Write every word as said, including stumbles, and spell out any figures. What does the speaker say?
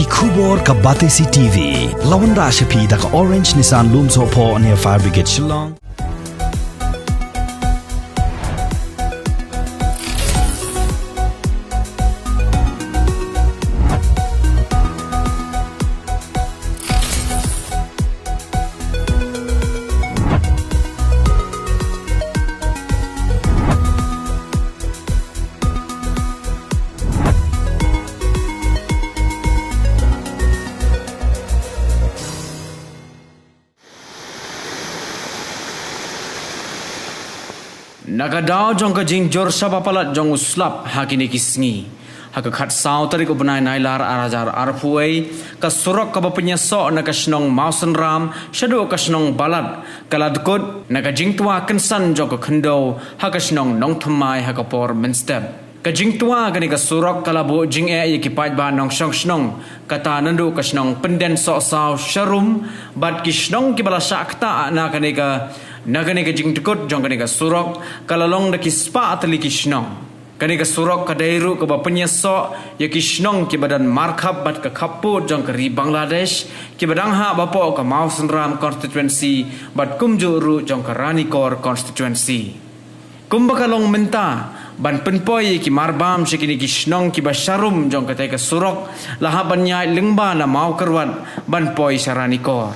Khubor ka Batesi T V. La wanrah sha phi da ka Orange Nissan Lumsohphoh near Fire Brigade Shillong. Na ka daw jong ka jingjur shaba palat jong u slap ha kine ki sngi, ha ka khatsaw tarik u bnai Nailar ar hajar arphew wei, ka surok kaba pynïasoh na ka shnong Mawsynram shaduh ka shnong Balat ka la dkut na ka jingtwa kynsan jong ka khyndew ha ka shnong Nongthymmai ha ka por mynstep. Ka jingtwa kane ka surok ka la buh jingeh ïa ki paidbah nongshong shnong, kata naduh ka shnong Pyndensohsaw Sharum bad ki shnong kiba la shah ktah na kane ka, na kane ka jingdkut jong kane ka surok ka la long da ki spah tylli ki shnong. Kane ka surok ka dei ruh kaba pynïasoh ïa ki shnong kiba don markhap bad ka khappud jong ka ri Bangladesh, kiba dang hap hapoh ka Mawsynram constituency bad kumjuh ruh jong ka Ranikor constituency. Kumba ka long mynta, ban pynpoi ïa ki marbam sha kine ki shnong kiba sharum jong katei ka surok, la hap ban ïaid lyngba na Mawkyrwat ban poi sha Ranikor.